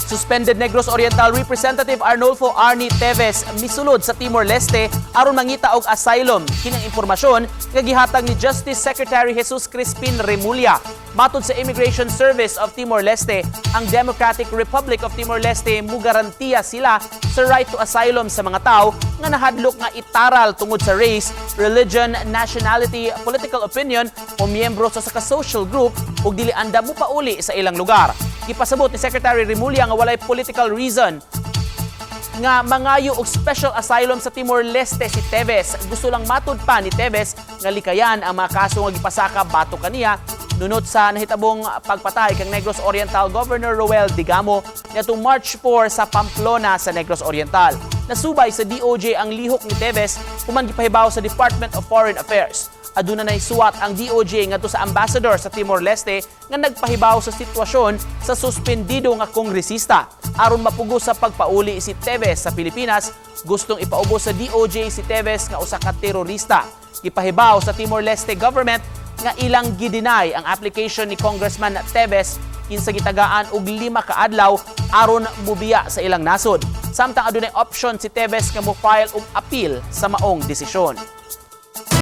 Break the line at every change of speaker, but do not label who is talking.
Suspended Negros Oriental Representative Arnolfo Arnie Teves misulod sa Timor-Leste aron mangita og asylum. Kini ang impormasyon nga gihatag ni Justice Secretary Jesus Crispin Remulla. Matod sa Immigration Service of Timor-Leste, ang Democratic Republic of Timor-Leste mugarantiya sila sa right to asylum sa mga tao nga nahadlok nga itaral tungod sa race, religion, nationality, political opinion o miyembro sa usa ka social group ug dili andam mopauli sa ilang lugar. Gipasabot ni Secretary Remulla nga walay political reason nga mangayo og special asylum sa Timor-Leste si Teves. Gusto lang matud pa ni Teves nga likayan ang mga kaso nga gipasaka batok kaniya nunot sa nahitabong pagpatay kang Negros Oriental Governor Roel Degamo niadtong March 4 sa Pamplona sa Negros Oriental. Nasubay sa DOJ ang lihok ni Teves human gipahibaw sa Department of Foreign Affairs. Aduna nay suwat ang DOJ ngadto sa ambassador sa Timor-Leste nga nagpahibaw sa sitwasyon sa suspendido nga kongresista. Aron mapugos sa pagpauli si Teves sa Pilipinas, gustong ipaubos sa DOJ si Teves nga usa ka terorista. Gipahibaw sa Timor-Leste government nga ilang gideny ang application ni Congressman Teves kinsa gitagaan og 5 ka adlaw aron mubiya sa ilang nasod. Samtang adunay option si Teves nga mo-file og appeal sa maong desisyon.